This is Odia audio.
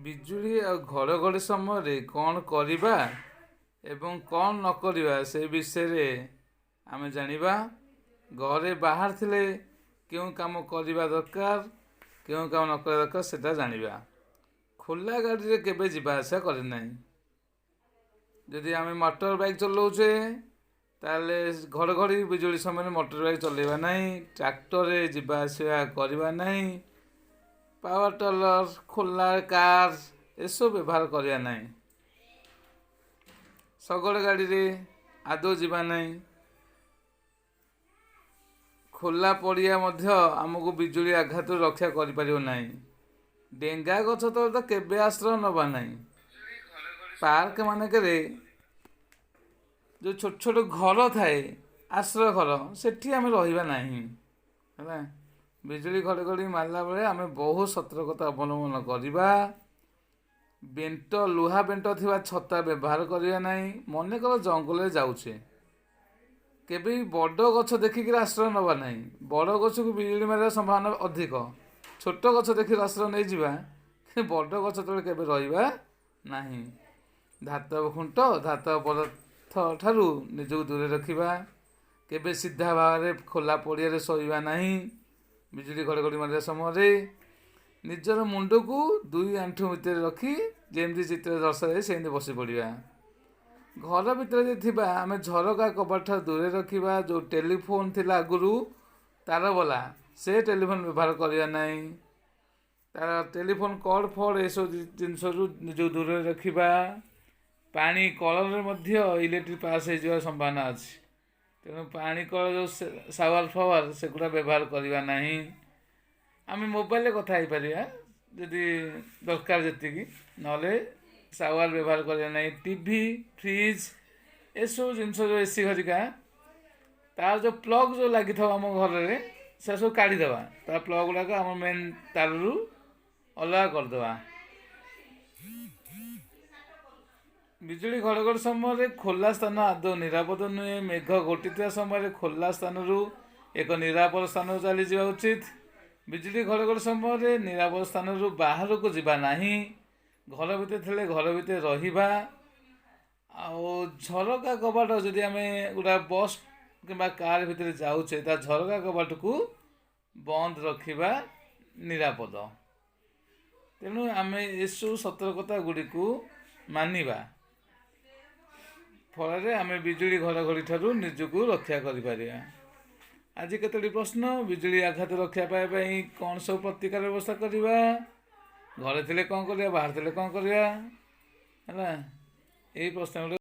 ବିଜୁଳି ଆଉ ଘଡ଼ଘଡ଼ି ସମୟରେ କ'ଣ କରିବା ଏବଂ କ'ଣ ନ କରିବା ସେ ବିଷୟରେ ଆମେ ଜାଣିବା। ଘରେ ବାହାରେ ଥିଲେ କେଉଁ କାମ କରିବା ଦରକାର, କେଉଁ କାମ ନ କରିବା ଦରକାର, ସେଟା ଜାଣିବା। ଖୋଲା ଗାଡ଼ିରେ କେବେ ଯିବା ଆସିବା କରେ ନାହିଁ। ଯଦି ଆମେ ମୋଟର ବାଇକ୍ ଚଲାଉଛେ, ତାହେଲେ ଘଡ଼ଘଡ଼ି ବିଜୁଳି ସମୟରେ ମୋଟର ବାଇକ୍ ଚଲାଇବା ନାହିଁ। ଟ୍ରାକ୍ଟରରେ ଯିବା ଆସିବା କରିବା ନାହିଁ। ପାୱାର ଟିଲର, ଖୋଲା କାର୍ ଏସବୁ ବ୍ୟବହାର କରିବା ନାହିଁ। ଶଗଡ଼ ଗାଡ଼ିରେ ଆଦୌ ଯିବା ନାହିଁ। ଖୋଲା ପଡ଼ିଆ ମଧ୍ୟ ଆମକୁ ବିଜୁଳି ଆଘାତରୁ ରକ୍ଷା କରିପାରିବ ନାହିଁ। ଡେଙ୍ଗା ଗଛ ତଳେ ତ କେବେ ଆଶ୍ରୟ ନେବା ନାହିଁ। ପାର୍କ ମାନଙ୍କରେ ଯେଉଁ ଛୋଟ ଛୋଟ ଘର ଥାଏ, ଆଶ୍ରୟ ଘର, ସେଠି ଆମେ ରହିବା ନାହିଁ। ହେଲା, ବିଜୁଳି ଘଡ଼ଘଡ଼ି ମାରିଲା ବେଳେ ଆମେ ବହୁତ ସତର୍କତା ଅବଲମ୍ବନ କରିବା। ବେଣ୍ଟ, ଲୁହା ବେଣ୍ଟ ଥିବା ଛତା ବ୍ୟବହାର କରିବା ନାହିଁ। ମନେକର ଜଙ୍ଗଲରେ ଯାଉଛେ, କେବେ ବି ବଡ଼ ଗଛ ଦେଖିକିରି ଆଶ୍ରୟ ନେବା ନାହିଁ। ବଡ଼ ଗଛକୁ ବିଜୁଳି ମାରିବାର ସମ୍ଭାବନା ଅଧିକ। ଛୋଟ ଗଛ ଦେଖିକି ଆଶ୍ରୟ ନେଇଯିବା, କିନ୍ତୁ ବଡ଼ ଗଛ ତଳେ କେବେ ରହିବା ନାହିଁ। ଧାତବ ଖୁଣ୍ଟ, ଧାତବ ପଦାର୍ଥ ଠାରୁ ନିଜକୁ ଦୂରରେ ରଖିବା। କେବେ ସିଧା ଭାବରେ ଖୋଲା ପଡ଼ିଆରେ ଶୋଇବା ନାହିଁ। ବିଜୁଳି ଘଡ଼ଘଡ଼ି ମାରିବା ସମୟରେ ନିଜର ମୁଣ୍ଡକୁ ଦୁଇ ଆଣ୍ଠୁ ଭିତରେ ରଖି, ଯେମିତି ଚିତ୍ରରେ ଦର୍ଶାଯାଏ ସେମିତି ବସି ପଡ଼ିବା। ଘର ଭିତରେ ଯଦି ଥିବା, ଆମେ ଝରକା କବାଟ ଠାରୁ ଦୂରରେ ରଖିବା। ଯେଉଁ ଟେଲିଫୋନ୍ ଥିଲା ଆଗରୁ ତାର ବାଲା, ସେ ଟେଲିଫୋନ୍ ବ୍ୟବହାର କରିବା ନାହିଁ। ତାର ଟେଲିଫୋନ୍ କର୍ଡ଼ ଫର୍ଡ଼ ଏସବୁ ଜିନିଷରୁ ନିଜକୁ ଦୂରରେ ରଖିବା। ପାଣି କଳରେ ମଧ୍ୟ ଇଲେକ୍ଟ୍ରିକ୍ ପାସ୍ ହେଇଯିବାର ସମ୍ଭାବନା ଅଛି। ତେଣୁ ପାଣି କଳ, ଯେଉଁ ସାୱାର ଫାୱାର, ସେଗୁଡ଼ା ବ୍ୟବହାର କରିବା ନାହିଁ। ଆମେ ମୋବାଇଲରେ କଥା ହେଇପାରିବା ଯଦି ଦରକାର ଯେତିକି, ନହେଲେ ସାୱାର ବ୍ୟବହାର କରିବା ନାହିଁ। ଟିଭି, ଫ୍ରିଜ୍ ଏସବୁ ଜିନିଷ, ଯେଉଁ ଏସି ଘରିକା, ତାର ଯେଉଁ ପ୍ଲଗ୍ ଯେଉଁ ଲାଗିଥିବ ଆମ ଘରରେ, ସେ ସବୁ କାଢ଼ିଦେବା। ତା ପ୍ଲଗ୍ ଗୁଡ଼ାକ ଆମ ମେନ୍ ତାରରୁ ଅଲଗା କରିଦେବା। ବିଜୁଳି ଘଡ଼ଘଡ଼ି ସମୟରେ ଖୋଲା ସ୍ଥାନ ଆଦୌ ନିରାପଦ ନୁହେଁ। ମେଘ ଘୋଟିଥିବା ସମୟରେ ଖୋଲା ସ୍ଥାନରୁ ଏକ ନିରାପଦ ସ୍ଥାନକୁ ଚାଲିଯିବା ଉଚିତ। ବିଜୁଳି ଘଡ଼ଘଡ଼ି ସମୟରେ ନିରାପଦ ସ୍ଥାନରୁ ବାହାରକୁ ଯିବା ନାହିଁ। ଘର ଭିତରେ ଥିଲେ ଘର ଭିତରେ ରହିବା। ଆଉ ଝରକା କବାଟ, ଯଦି ଆମେ ଗୋଟେ ବସ୍ କିମ୍ବା କାର୍ ଭିତରେ ଯାଉଛେ, ତା ଝରକା କବାଟକୁ ବନ୍ଦ ରଖିବା ନିରାପଦ। ତେଣୁ ଆମେ ଏସବୁ ସତର୍କତା ଗୁଡ଼ିକୁ ମାନିବା ଫଳରେ ଆମେ ବିଜୁଳି ଘଡ଼ଘଡ଼ି ଠାରୁ ନିଜକୁ ରକ୍ଷା କରିପାରିବା। ଆଜି କେତୋଟି ପ୍ରଶ୍ନ। ବିଜୁଳି ଆଘାତ ରକ୍ଷା ପାଇବା ପାଇଁ କ'ଣ ସବୁ ପ୍ରତିକାର ବ୍ୟବସ୍ଥା କରିବା? ଘରେ ଥିଲେ କ'ଣ କରିବା? ବାହାରେ ଥିଲେ କ'ଣ କରିବା? ହେଲା, ଏଇ ପ୍ରଶ୍ନ ଗୁଡ଼ିକ।